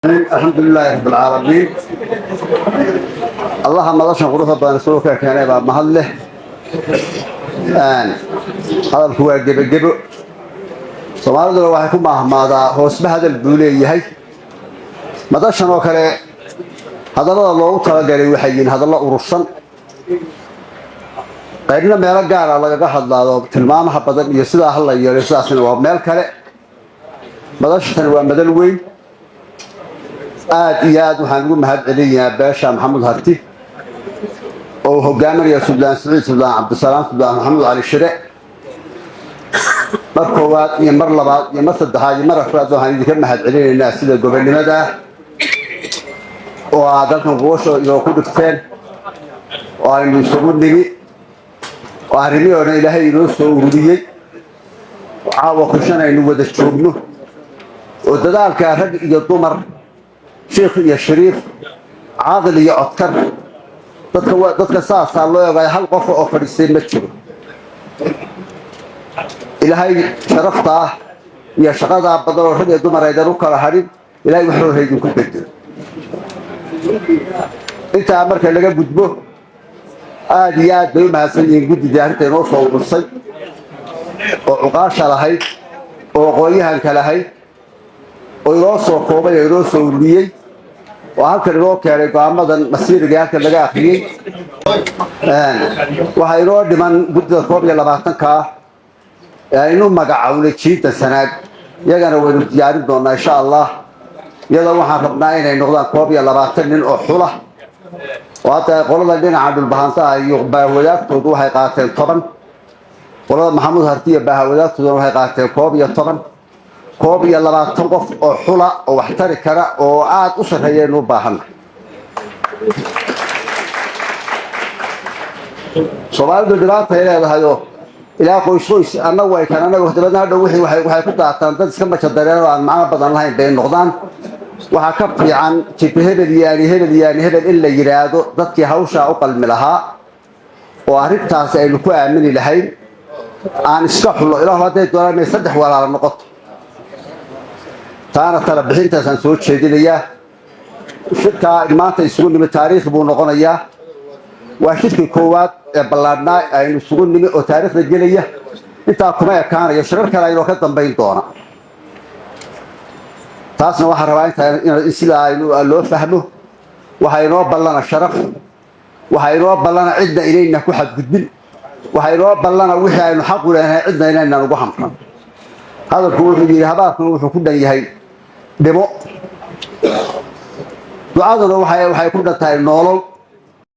Alxamdu lilaahi rab alcaalamiin. Allaha madashan quruxda badan isagoo ka keenay baa mahad leh. Hadalku waa gebagebo. Soomaaliduna waxay ku maahmaadaa hoosba hadal buu leeyahay. Madashan oo kale hadallada loogu talagalay waxay yihiin hadallo urursan, qaybna meelo gaara lagaga hadlaado, tilmaamaha badan iyo sidaa hala yeelo, sidaasna waa meel kale. Madashan waa madal weyn. Aad iyo aad waxaan ugu mahad celinayaa beesha Maxamuud Harti oo hogaaminaya Suldaan Siciid, Suldaan Cabdisalaam, Suldaan Maxamuud Cali Shire. Mar koowaad iyo mar labaad iyo mar saddexaad iyo mar afraad waxaan idinka mahad celinaynaa sida gobonnimada oo aad halkan quwasho inoo ku dhigteen oo aynu isugu nimi oo arrimihii o dhan Ilaahay inoo soo ururiyey, caawa kushan aynu wada joogno, oo dadaalkaa rag iyo dumar, shiikh iyo shariif, caaqil iyo codkar, dadka saasaa loo ogaay, hal qofa oo fadhiistay ma jiro. Ilaahay sharaftaa iyo shaqadaa badan oo rag iyo dumar aydan u kala hadhin, Ilahay waxooha idinku bedelo. Intaa marka laga gudbo, aada iyo aad bay u mahadsan yihiin guddidii arrinta inoo soo urursay oo cuqaasha lahayd oo aqoon-yahanka lahayd oo inoo soo koobay oo inoo soo ururiyey oo halkan inoo keenay go'aamadan masiiriga halkan laga akriyey. Waxaa inoo dhiman guddida 21-ka ah ee aynu magacawnay jiinta Sanaag. Iyagana waynu diyaarin doonaa, insha Allah. Iyadoo waxaan rabnaa inay noqdaan 21 nin oo xula, oo hadda qolada dhinaca Dhulbahantaha iyo baahwadaagtoodu waxay qaateen 10, qolada Maxamuud Harti iyo baahwadaagtooduna waxay qaateen 11. 21 qof oo xula oo wax tari kara oo aada u sarreeya aynu u baahanna. Soomaalidu dhibaatay leedahayoo ilaa qoys qoys annagu ay kan annagu dabadna hadhow wixii waxay ku daataan dad iska majadareen oo aan macno badan lahayn bay noqdaan. Waxaa ka fiican jibe hebel iyo ani hebel iyo ani hebel in la yidhaahdo dadkii hawshaa u qalmi lahaa oo arrintaasi aynu ku aamini lahayn aan iska xullo, ilaahu hadday doonaan inay saddex walaala noqoto. Taana tala bixintaasaan soo jeedinayaa. Shirkaa maanta isugu nimi taariikh buu noqonayaa. Waa shirkii koowaad ee ballaadhnaa aynu isugu nimi oo taariikhda gelaya. Intaa kuma ekaanayo, shirar kale aynoo ka dambayn doona. Taasna waxaan rabaa intaa in sidaa aynu loo fahmo. Waxaa inoo ballana sharaf, waxaa inoo ballana cidna inayna ku xadgudbin, waxaa inoo ballana wixii aynu xaq u leenahay cidna inaynan ugu hamran. Hadalku wuxuu yidhi, habaarkuna wuxuu ku dhan yahay dhimo, ducaduna waxay ku dhan tahay noolol.